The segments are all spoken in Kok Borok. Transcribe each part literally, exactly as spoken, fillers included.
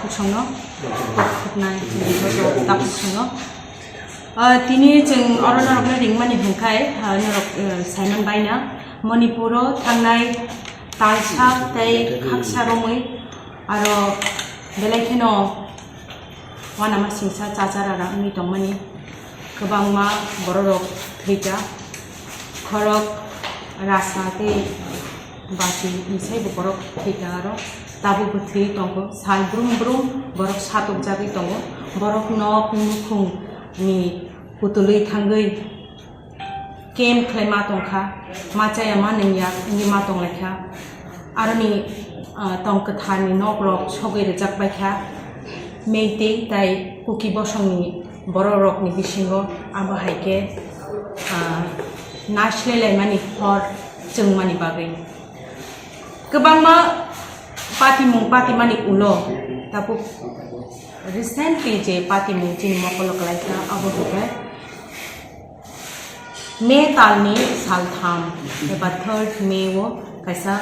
Songno, khuknai, tapuk songno. Ah, tini chwng oro norokno ringmani hwnkhai, ah, norok, eh, Simon Baina, Manipuro thangnai talsa tei khaksa romwi, aro belai kheno uanama singsa chachara wngwi tongmani. Kwbangma bororok thwikha, khorok rasa tei bati ni saibo borok thwikha, aro tabukbo thwi tongo. Sal brum brum borok satokjagwi tongo. Borok nok nukhung ni kutulwi thangwi kem khlai ma tongkha, ma chaya ma nungya wngwi ma tonglaikha. Aroni, ah, tong kwtharni nokrok sogwi rwjak baikha Meitei tai Kuki bosongni bororokni bisingo. Abo hai khe, ah, naisle laimani hor chwngmani bagwi kwbangma patimung patimani ulo tabuk recently je patimung chini mokolo kwlaikha, abo hwnkhe May talni saltham eba third May o kaisa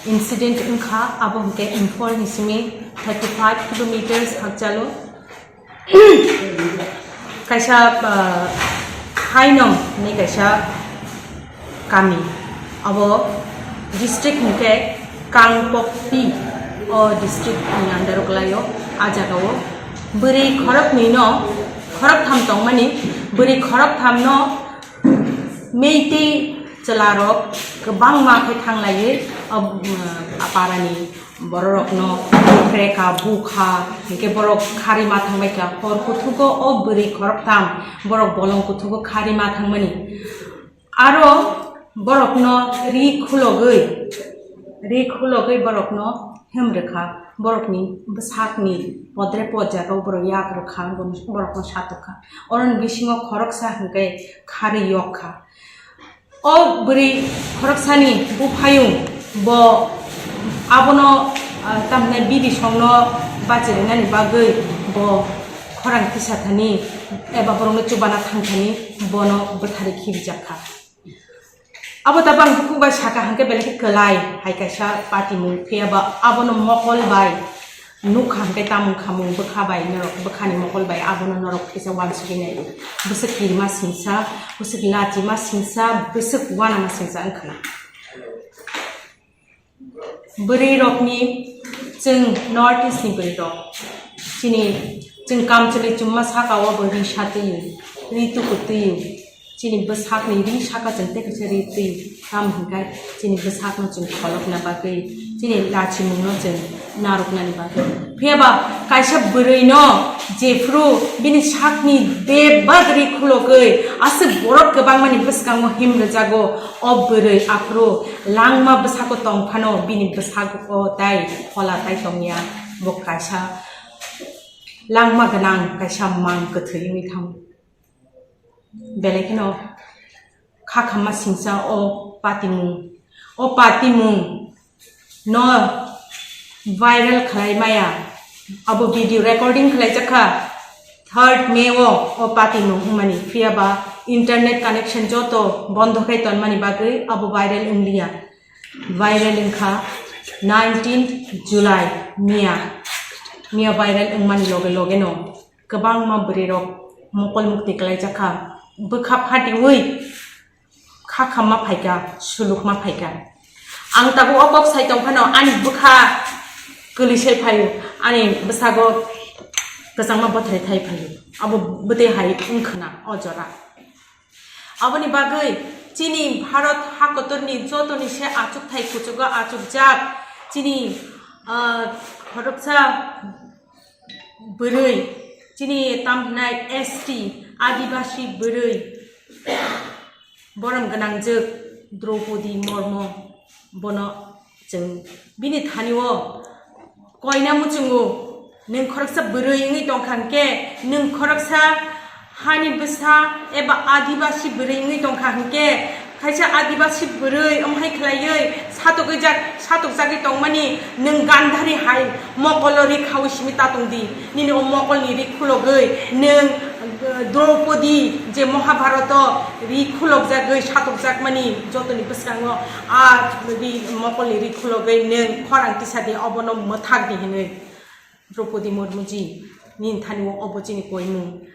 incident wngkha, abo hwnkhe Imphal ni simi thirty five kilometers hakchalo kaisa, ah, Hainom hinwi kaisa kami, abo district hwnkhe Kangpokpi o district ni under o kwlaio. A jagao bwrwi khoroknwi no, khoroktham tongmani, bwrwi khoroktham no Meitei chwlarok kwbangma khe thanglaiwi o, um, aparani bororokno phrekha, bukha, hinkhe borok kharwi ma thangbaikha. Hor kuthugo o bwrwi khoroktham borok bolong kuthugo kharwi ma thangmani. Aro borokno ri khulogwi, ri khulogwi borokno himrwkha, borokni bwsakni podre pod jagao borok yak rwkha, borokno satokha. Oroni bisingo khoroksa hwnkhe kharwi yokkha. O bwrwi khoroksani buphayung bo abono, ah, tamhinai bibisongno bachirinani bagwi bo khorang tisathani eba borokno chubana thangthani bono bwtharwi khibijakha. Abo tabang bukhuk bai saka hwnkhe belai khe kwlai hai kaisa patimung, phiya ba abono mokol bai nukha hwnkhe tamung khamung bwkha bai norok, bwkhani mokol bai abono norok kisa uansugwi nai. Bwswk kirima singsa, bwswk lachima singsa, bwswk uanama singsa wngkhwna. Bwrwi rokni, chwng North East ni bwrwi rok, chini, chwng kamchwlwi chumma saka o bo ri sa twi, ri tuku twi, chini bwsakni ri saka chwng tei kaisa ri twi, tamo hwnkhe chini bwsakno chwng kholopna bagwi, chini lachimungno chwng narwknani bagwi. Phiya ba kaisa bwrwino jephru bini sakni bebak ri khulogwi aswk borok kwbangmani bwskango himrwjago, o bwrwi aphuru langma bwsako tong phano bini bwsako tai phola tai tongya, bo kaisa langma gwnang kaisa mang kwthwi wngwi thango. Belai kheno khakhamma singsa o patimung. O patimung no viral khlai maya, abo video recording khlai jakha third May o, o patimung wngmani, phiya ba internet connection joto bondo khai tonmani bagwi abo viral wngliya. Viral wngkha nineteenth July miya, miya viral wngmani loge loge no kwbangma bwrwi rok mokol mukti kwlai jakha, bwkha phatiwi khakhamma phaikha, sulukma phaikha. Ang tabuk o kok sai tong phano ani bwkha kwlwi sai phaio, ani bwsago kwchangma bothrai thai phaio, abo bwtwi hai wngkhwna o jora. Aboni bagwi chini Bharat hakotorni jotoni se achukthai kuchugo achukjak chini, ah, khoroksa bwrwi, chini tam hwnai S T, Adibasi bwrwi, borom gwnangjwk Draupadi Murmu, bono chwng bini thani-o koina muchungo, nwng khoroksa bwrwi wngwi tongkha hwnkhe, nwng khoroksa hani bwsa eba Adibasi bwrwi wngwi tongkha hwnkhe, kaisa Adibasi bwrwi wng hai khlaiwi satokjak, satokjagwi tongmani nwng Gandhari hai mokolo ri khaui simi ta tong di. Nini o mokolni ri khulogwi nwng, uh, Draupadi je Mahabharato ri khulokjagwi satokjakmani jotoni bwskango a ri mokolni ri khulogwi nwng khorang tisa di, obono mwthak di hinwi. Draupadi Murmu ji ni thani o obo chini koimung.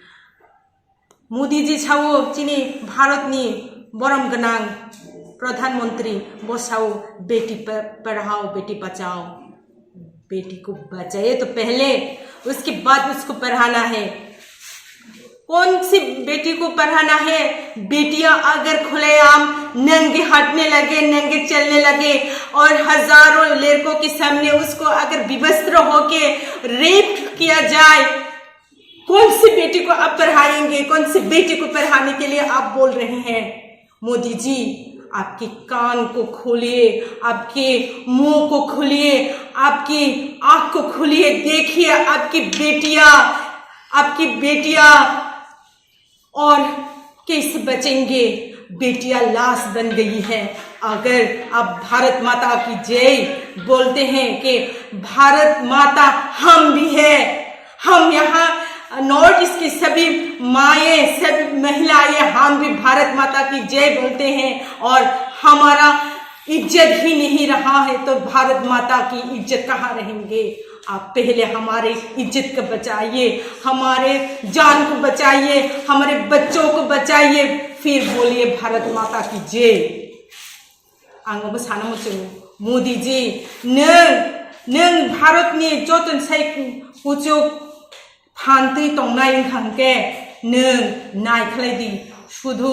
Modi ji sao chini Bharat ni borom gwnang Pradhan Mantri bo sao beti pa-, padhao, beti bachao, beti ko bachaye to pehle, uske baad usko padhana hai. कौन सी बेटी को पढ़ाना है? बेटियां अगर खुलेआम नंगे हटने लगे, नंगे चलने लगे और हजारों लड़कों के सामने उसको अगर विवस्त्र होके रेप किया जाए, कौन सी बेटी को आप पढ़ाएंगे? कौन सी बेटी को पढ़ाने के लिए आप बोल रहे हैं? मोदी जी, आपके कान को खोलिए, आपके मुंह को खोलिए, आपकी आंख को खोलिए। देखिए, आपकी बेटियां, आपकी बेटियां और कैसे बचेंगे? बेटियां लाश बन गई है। अगर आप भारत माता की जय बोलते हैं कि भारत माता हम भी है, हम यहाँ नॉर्थ ईस्ट की सभी माएँ, सभी महिलाएँ, हम भी भारत माता की जय बोलते हैं और हमारा इज्जत ही नहीं रहा है तो भारत माता की इज्जत कहाँ रहेंगे? आप पहले हमारे इज्जत को बचाइए, हमारे जान को बचाइए, हमारे बच्चों को बचाइए, फिर बोलिए भारत माता की जय। Ang obo sana muchungo, Modi ji, nwng, nwng Bharat ni joto sai kuchuk phan twi tongnai wngkha hwnkhe nwng nai khlai di, sudhu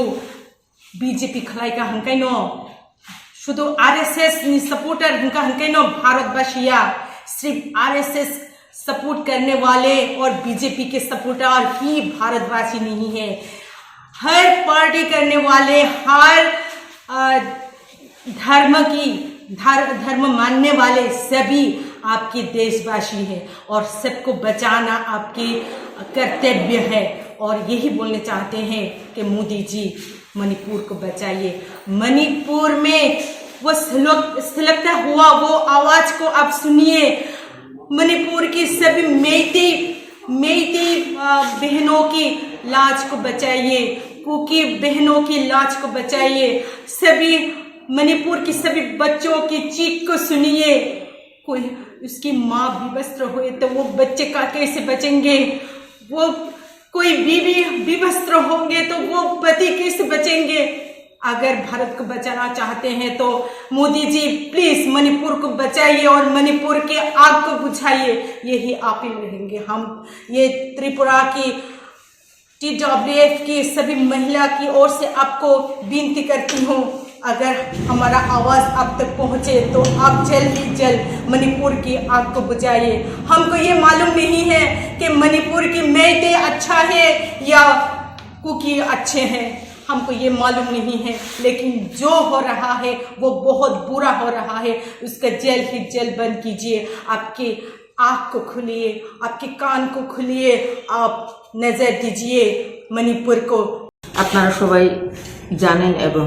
B J P khlai ka hwnkhe no, sudhu R S S ni supporter hwnkha hwnkhe no Bharatbasi ya, sirf R S S support karne wale aur B J P ke supporter hi Bharatbasi nahi hai. हर पार्टी करने वाले, हर, अ, धर्म की, धर-, धर्म मानने वाले सभी आपके देशवासी हैं और सबको बचाना आपके कर्तव्य है। और यही बोलने चाहते हैं कि मोदी जी, मणिपुर को बचाइए। मणिपुर में वो सुलग-, सुलगता हुआ वो आवाज को आप सुनिए। मणिपुर की सभी मेइतेई, मेइतेई, अ, बहनों की लाज को बचाइए, कुकी बहनों की लाज को बचाइए। सभी मणिपुर की सभी बच्चों की चीख को सुनिए। कोई उसकी माँ विवस्त्र हुए तो वो बच्चे का कैसे बचेंगे? वो कोई बीवी विवस्त्र होंगे तो वो पति कैसे बचेंगे? अगर भारत को बचाना चाहते हैं तो मोदी जी, प्लीज मणिपुर को बचाइए और मणिपुर के आग को बुझाइए, यही अपील रहेंगे हम। ये त्रिपुरा की T W F की सभी महिला की ओर से आपको विनती करती हूँ, अगर हमारा आवाज़ आप तक पहुँचे तो आप जल्द ही जल्द मणिपुर की आग को बुझाइए। हमको ये मालूम नहीं है कि मणिपुर की मेइतेई अच्छा है या कुकी अच्छे हैं, हमको ये मालूम नहीं है, लेकिन जो हो रहा है वो बहुत बुरा हो रहा है। उसका जल्द ही जल्द बंद कीजिए। आपकी आँख को खोलिए, आपके कान को खोलिए, आप नजर दीजिए मणिपुर को। আপনারা সবাই জানেন এবং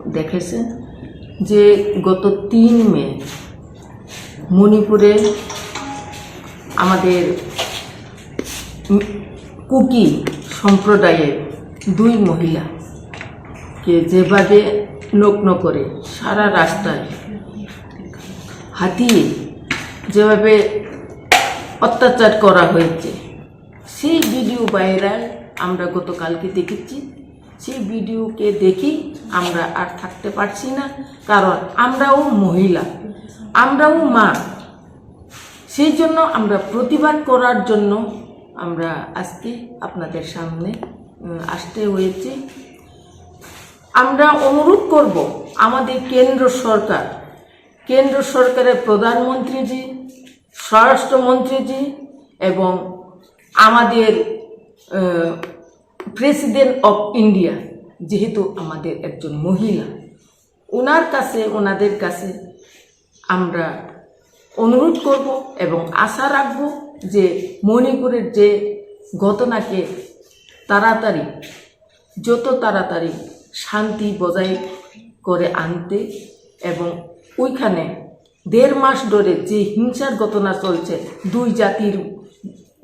দেখেছেন যে গত তিন মে মণিপুরে আমাদের কুকি সম্প্রদায়ের দুই মহিলাকে যেভাবে নগ্ন করে সারা রাস্তায় হাতিয়ে যেভাবে অত্যাচার করা হয়েছে, সেই ভিডিও ভাইরাল আমরা গতকালকে দেখেছি। সেই ভিডিওকে দেখেই আমরা আর থাকতে পারছি না, কারণ আমরাও মহিলা, আমরাও মা। সেই জন্য আমরা প্রতিবাদ করার জন্য আমরা আজকে আপনাদের সামনে, উম, আসতে হয়েছে। আমরা অনুরোধ করব আমাদের কেন্দ্র সরকার, কেন্দ্র সরকারের প্রধানমন্ত্রীজি, স্বরাষ্ট্রমন্ত্রীজি এবং আমাদের, আহ, প্রেসিডেন্ট অফ ইন্ডিয়া, যেহেতু আমাদের একজন মহিলা, ওনার কাছে, ওনাদের কাছে আমরা অনুরোধ করব এবং আশা রাখব যে মণিপুরের যে ঘটনাকে তাড়াতাড়ি, যত তাড়াতাড়ি শান্তি বজায় করে আনতে এবং ওইখানে দেড় মাস ধরে যে হিংসার ঘটনা চলছে দুই জাতির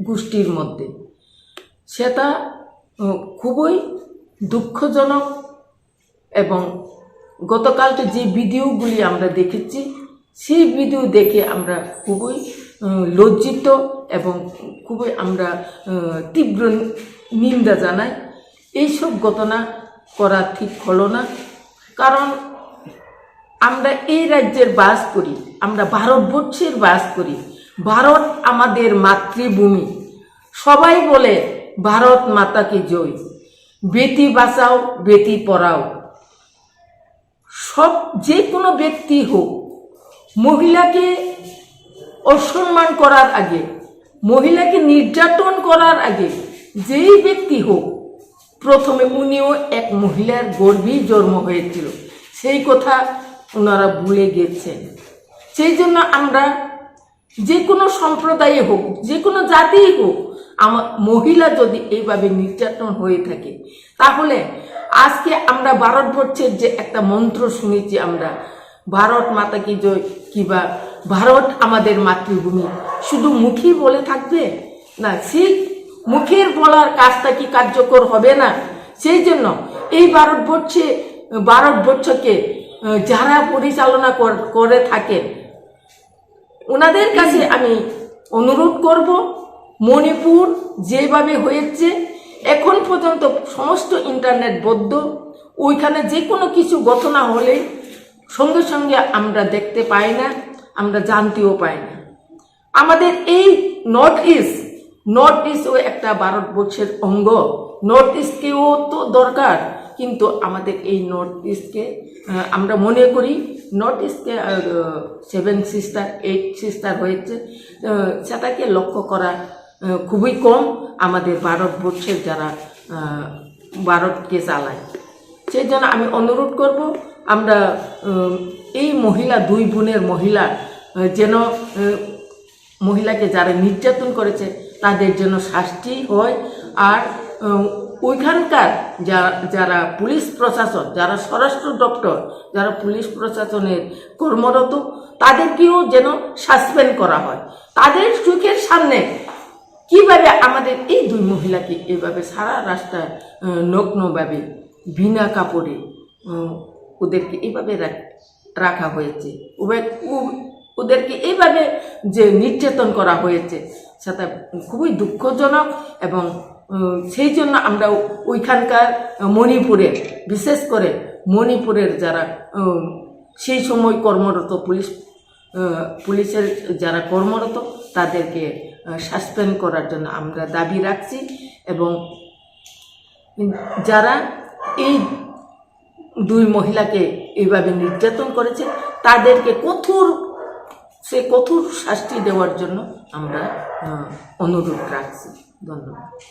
গোষ্ঠীর মধ্যে, সেটা, উম, খুবই দুঃখজনক। এবং গতকালকে যে ভিডিওগুলি আমরা দেখেছি, সেই ভিডিও দেখে আমরা খুবই উম, লজ্জিত এবং খুবই আমরা, উম, তীব্র নিন্দা জানাই। এইসব ঘটনা করা ঠিক হলো না, কারণ আমরা এই রাজ্যের বাস করি, আমরা ভারতবর্ষের বাস করি। ভারত আমাদের মাতৃভূমি। সবাই বলে ভারত মাতা কি জয়, বেটি বাঁচাও, বেটি পড়াও। সব, যে কোনো ব্যক্তি হোক, মহিলাকে অসম্মান করার আগে, মহিলাকে নির্যাতন করার আগে, যেই ব্যক্তি হোক, প্রথমে উনিও এক মহিলার গর্ভেই জন্ম হয়েছিল, সেই কথা ওনারা ভুলে গেছেন। সেই জন্য আমরা যে কোনো সম্প্রদায়ে হোক, যে কোনো জাতিই হোক, আমার মহিলা যদি এইভাবে নির্যাতন হয়ে থাকে, তাহলে আজকে আমরা ভারতবর্ষের যে একটা মন্ত্র শুনেছি আমরা, ভারত মাতা কি জয়, কিবা ভারত আমাদের মাতৃভূমি, শুধু মুখেই বলে থাকবে না, সেই মুখের বলার কাজটা কি কার্যকর হবে না? সেই জন্য এই ভারতবর্ষে, ভারতবর্ষকে, আহ, যারা পরিচালনা কর-, করে থাকেন, ওনাদের কাছে আমি অনুরোধ করব, মণিপুর যেভাবে হয়েছে, এখন পর্যন্ত সমস্ত ইন্টারনেট বন্ধ, ওইখানে যে কোনো কিছু ঘটনা হলে সঙ্গে সঙ্গে আমরা দেখতে পাই না, আমরা জানতেও পাই না। আমাদের এই নর্থ ইস্ট, নর্থ ইস্টও একটা ভারতবর্ষের অঙ্গ। নর্থ ইস্টকেও তো দরকার, কিন্তু আমাদের এই নর্থ ইস্টকে, আহ, আমরা মনে করি নর্থ ইস্টকে, আহ, সেভেন সিস্টার, এইট সিস্টার হয়েছে, আহ, সেটাকে লক্ষ্য করা, আহ, খুবই কম আমাদের ভারতবর্ষের যারা, আহ, ভারতকে চালায়। সেই জন্য আমি অনুরোধ করব, আমরা, উম, এই মহিলা, দুই বোনের মহিলা, আহ, যেন, আহ, মহিলাকে যারা নির্যাতন করেছে তাদের যেন শাস্তি হয়। আর, উম, ওইখানকার যা-, যারা পুলিশ প্রশাসন, যারা স্বরাষ্ট্র দপ্তর, যারা পুলিশ প্রশাসনের কর্মরত, তাদেরকেও যেন সাসপেন্ড করা হয়। তাদের চোখের সামনে কিভাবে আমাদের এই দুই মহিলাকে এভাবে সারা রাস্তায়, আহ, নগ্নভাবে বিনা কাপড়ে, আহ, ওদেরকে এইভাবে রাখ-, রাখা হয়েছে, ওবে-, ও-, ওদেরকে এইভাবে যে নির্যাতন করা হয়েছে, সেটা খুবই দুঃখজনক। এবং, আহ, সেই জন্য আমরা ওইখানকার, আহ, মণিপুরের, বিশেষ করে মণিপুরের যারা, আহ, সেই সময় কর্মরত পুলিশ, আহ, পুলিশের যারা কর্মরত, তাদেরকে, আহ, সাসপেন্ড করার জন্য আমরা দাবি রাখছি। এবং যারা এই দুই মহিলাকে এইভাবে নির্যাতন করেছে, তাদেরকে কঠোর, সে কঠোর শাস্তি দেওয়ার জন্য আমরা, আহ, অনুরোধ রাখছি। ধন্যবাদ।